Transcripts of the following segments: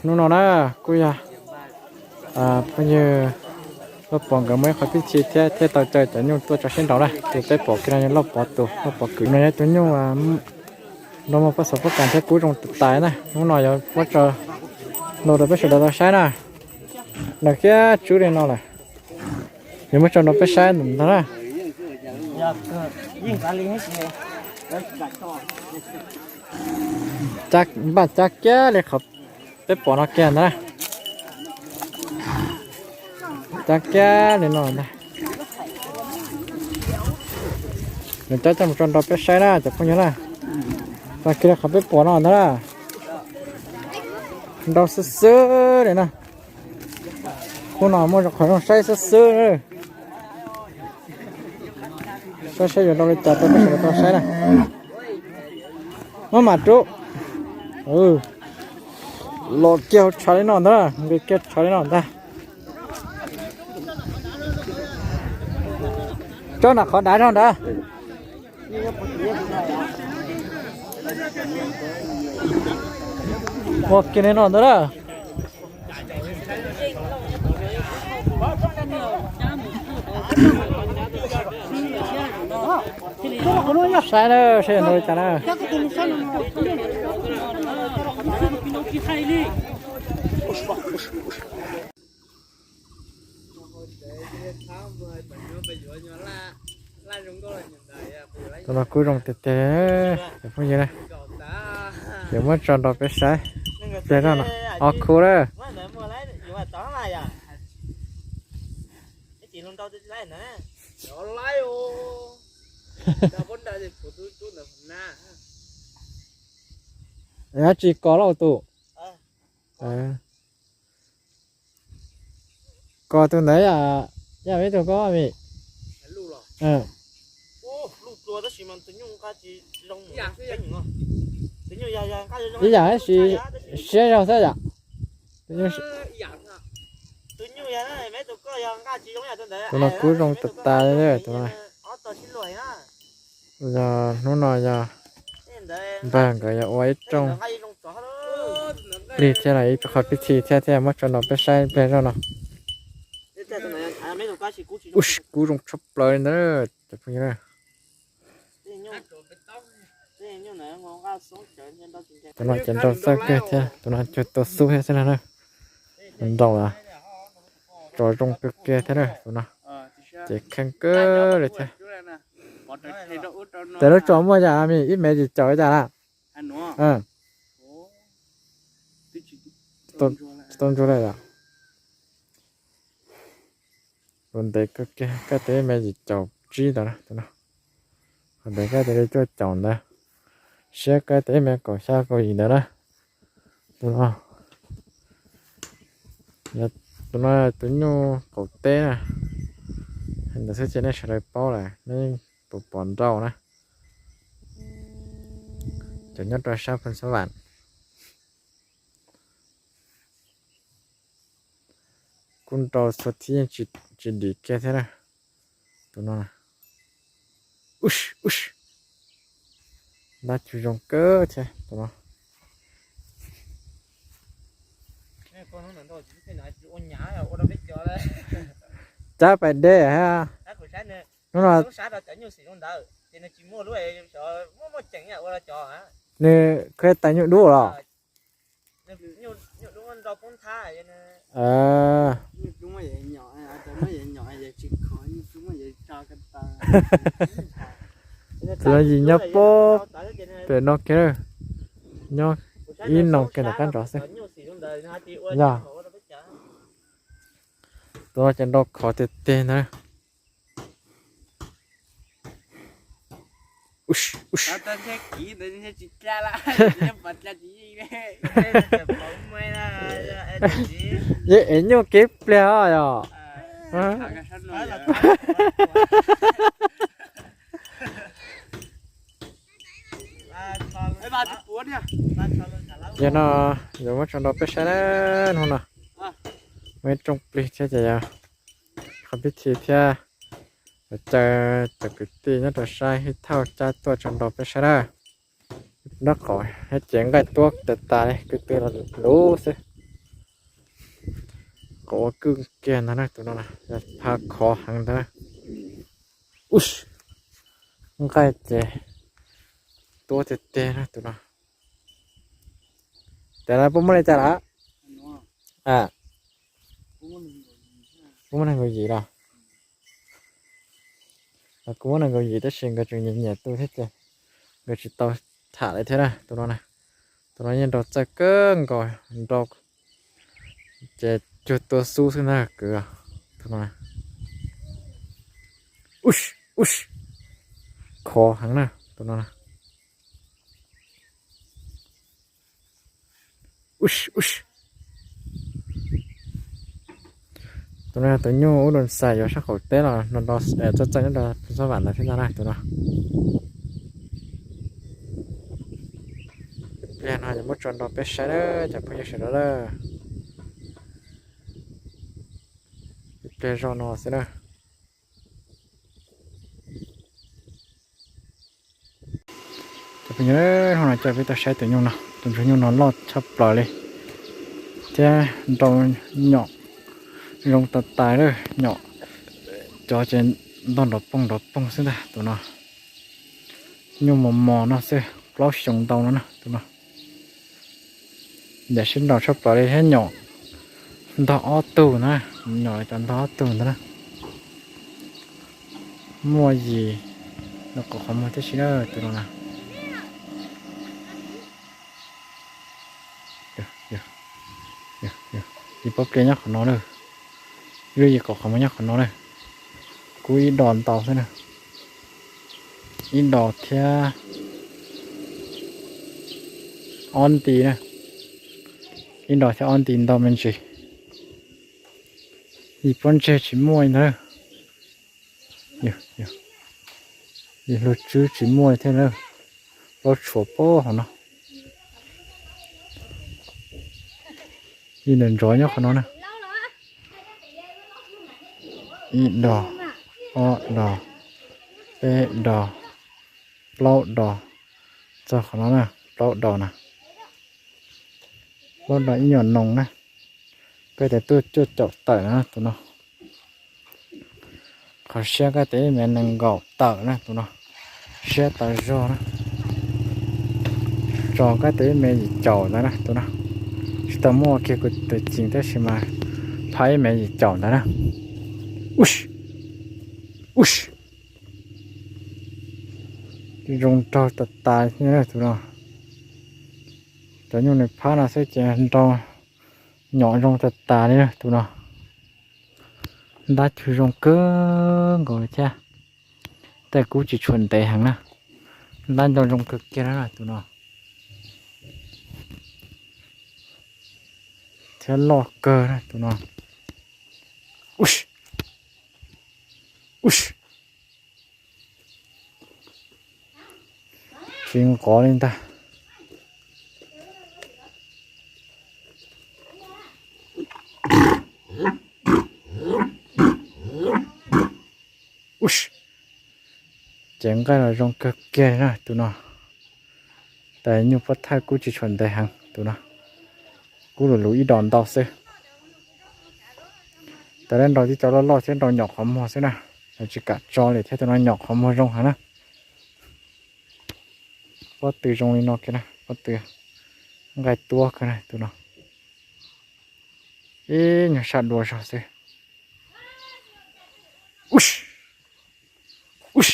Hnub no na, kuj yog phooj ywg Lauj Pov nkawd muaj ib qho pib thi thiab thiaj tau caw cov nyuj tuaj tso siab nraus na. Tus peb pom kiag no yog Lauj Pov tus, Lauj Pov kwv no yog tus nyuj nrog muaj pob xov pob kas thiab kub zoo tas tas na. Hnub no yuav muab tso rau peb sawv daws tau saib na. Lawm thiab tsub li no lawm. Yuav muab tso rau peb saib ntawm no na. Npaj cab kiag li qhov peb pom no kiag ntag na. Cab kiag li no ntag. Nws cab coj mus tso rau peb saib na cov phooj ywg na. Tso kiag li qhov peb pom no ntag na. Nrau xwb xwb li na. Khub no muaj qhov zoo saib xwb xwb. Saib saib yuav rau li cas rau peb sawv daws tau saib na. Muab mam rub. Los kiag hauv tshav li no ntag, nqis kiag tshav li no ntag. Tsob nram qhov dav zog ntawd. Ua kiag li no ntag na. Saib na, saib yuav nrau li cas na. Tus no kub zoo tiag tiag, cov phooj ywg na. Yuav muab tso rau peb saib. Pliag zog no, ob khub lawm. Dab tsi kos lauj tus? Kos tus ntawd yam, yam ib tug koj vim. Ib yam ib si siab zog xwb yom. Tus no kub zoo tas tas li tus no. Yog hnub no yog npawg nkawd yog ua ib rooj plig thiab los ib qho pib thi thiab thiaj muab tso rau peb saib pliag zog no. Ub, kub zoo tshaj plaws li ntawd cov phooj ywg na. Tus no ces nrau txawj kawg thiab, tus no cuag tua xub thiab xwb na. Nrau tso zoo kawg kiag thiab na tus no. Ces kheej kawg li thiab. Tes lub tso muaj yam ib mev yim caum li cas na? Tsis tau ntsuag li os. Tus ntev kawg kiag, koj tes ib mev yim caum tsib ntawd na tus no. Qhov ntev koj tes li cuaj caum ntawd, siab koj tes ib mev kaum xya kaum yim ntawd na. Tus no, tus no tus nyuj qaum teb na. Ntawd xwb ces nej sawv daws paub lawm, nej yeej pom pom nrau na. Cov nyob rau sab Phoos Xab Vam. Kuj nrau txhua thib yeej tsis dim kiag thiab na. Tus no, ub, ntab cug zoo kawg thiab tus no. Cab pais deb hab. Hnub no nws khuv tais nyuj dub los? Tus no yim nyob puag pem no kiag, nyob ib noo kiag ntawm qab nrov xwb. Yog, tus no ces nrau khov tiag tiag ntag. Yeej ev nyuj kev pliag os yog. Yog no, yuav muab tso nrau peb saib na, hnub no muaj ib rooj plig thiab ces yog qhov pib thi thiab. Caw cov kwv tij nyob rau sab Hib Thauj cab tuaj tso nrau peb saib na. Nraub qaum thiab ces nqaij tuab tas tas li, kwv tw los luv xwb. qhov ua kwj kiag ntag na tus no na, yog phav khov heev ntag na. Ub, nqaij ces tuab tiag tiag na tus no. Cas lawv puas muaj li cas lawm? Puas muaj nees nkaum yim los? Kuv muab nees nkaum yim tab sis nkawd tseem nyiam nyiam tus thiab ces nkawd tsis tau tham li thiab na tus no na. Tus no yeej nrau txawj kawg nkaus, nrau ces cuag tua xub xwb ntag kwv. Tus no na, ub, khov heev na tus no na. Tus no yog tus nyuj ub rau xais yuav sab qaum teb los no, txawj txawj nyob rau txoj vam ntawd thiab ntag na tus no. Ib pliag no yuav muab tso nrau peb saib na cov phooj ywg sawv daws na. Ib pliag zoj no xwb na. Cov phooj ywg, hnub no coj peb tuaj saib tus nyuj no, tus ntsuag nyuj no loj tshaj plaws li thiab nrau nyom zoo tas tas lawm, nyom cov ces ntog nrov poog nrov poog xwb ntag tus no. Nyuj mos mos no xwb, plaub xyoos ntau no na tus no. Yam sib nraus tshaj plaws li thiab nyom ntog ob tug na, nyom cov ntog ob tug ntag na. Muaj yim no qhov muag tib si na tus no na. Yim pob pliag nyob qhov no na, yim qhov muag nyob qhov no na. Kub ib dos ntau xwb na, ib dos thiab ob nti na, ib dos thiab ob nti ntau me ntsis. Yim pob ntseg tsis muaj li ntag. Yim hlua tswb tsis muaj li thiab na, plaub tshuam pob hauv no. Yim ntawm ntsov nyob qhov no na. Ib dos, ob dos, peb dos, plaub dos, txog qhov no na, plaub dos na. Plaub dos ib nyuam noos na. Koj tes tuaj cuaj caum tawm na tus no. Qhov siab koj tes ib mev nees nkaum tawm na tus no. Siab tas zog na. Tso koj tes ib mev yim caum ntawd na tus no. Tsis tau muaj kiag kuv tus ceev tab sis mas phaj ib mev yim caum ntawd na. Ub, ub, zoo nraug tas tas tus no. Cov nyuj nws phab no xwb ces nrau nyom zoo tas tas li na tus no. Ntab cug zoo kawg nkaus li thiab. Tej kub tsis tshua ntev heev na. Ntab ncau zoo kawg kiag na tus no. Thiab loj kawg na tus no. Ub, ub, tsis nqov li ntag. Ub, ces nqaij los zoo kawg kiag li na tus no. Tes nyuj pob thawj kub tsis tshua ntev heev tus no. Kub lus lus ib dos ntau xwb. Tes lawv nrau tib co loj loj thiab nrau nyom qhov muag xwb na. Lawv tsis kam tso li thiab tus no nyom qhov muag zoo heev na. Pob tw zoo li no kiag na, pob tw nqaij tuab kawg na tus no. Ib nyuag sab dua zog xwb. Ub, ub,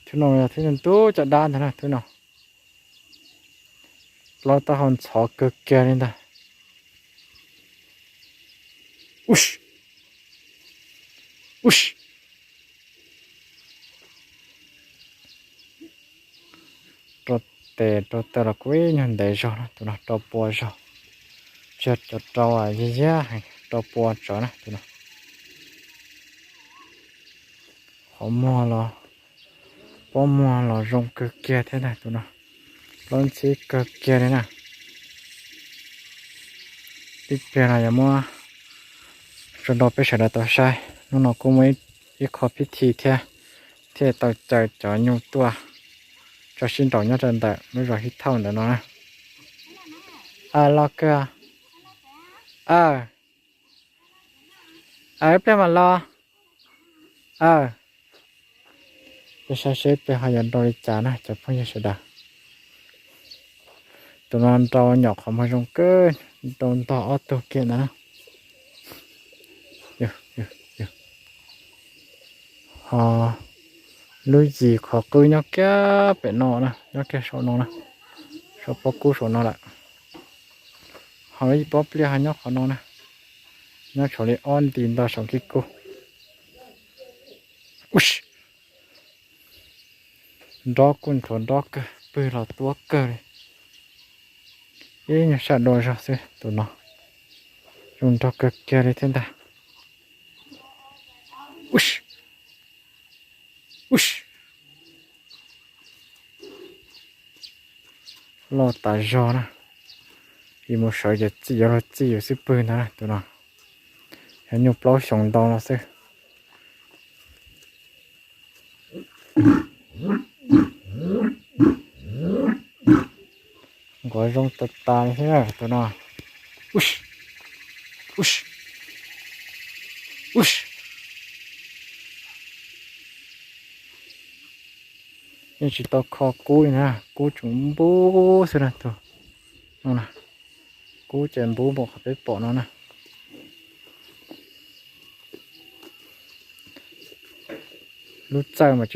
thib no yog thib ntub caj dab ntag na thib no. Plaub taub hau ntxhov kawg kiag li ntag. Ub, ub, rau tes rau taw los kuj ib nyuag ntev zog na tus no, rau pua zog. Tsis yog cov rau yig yag heev, rau pua tsawv na tus no. Qhov muag los, pob muag los zoo kawg kiag thiab ntag tus no. Plaub ntxhib kawg kiag li na. Ib pliag no yuav muab tso rau peb sawv daws tau saib. Hnub no kuj muaj ib qho pib thi thiab, thiaj tau caw cov nyuj tuaj tso sib nraus nyob rau ntawm lub zos Hib Thauj ntawm no na. A, loj kawg. Aw, aw, ib pliag mam los. Aw, peb saib seb peb ho yuav nrau li cas na cov phooj ywg sawv daws. Tus no nrau nyom qhov muag zoo kawg, nrau ntog ob tug kiag ntawd na. Ho lub yim qhov qwb nyob kiag pem no na, nyob kiag saum no na, saum pob kub saum no lawm. Ho lub yim pob pliaj ho nyob qhov no na, nyob tshuav li ob nti ntog saum kib kub. Nrov kuj nthuav nrov kawg, pwg los tuab kawg li. Ib nyuag saj dua zog xwb tus no, zoo nraug kawg kiag li thiab ntag. Loj tas zog na, yus mus sawv ces txij yuav luag txij yus xwb pwg ntag tus no. Yog nyuag plaub xyoos ntau no xwb. Nquav zoo tas tas li thiab tus no. Yeej tsis tau kho kub li na, kub tseem npub xwb na tus no. Kub ces npub npaum qhov peb pom no na. Lub txawj mas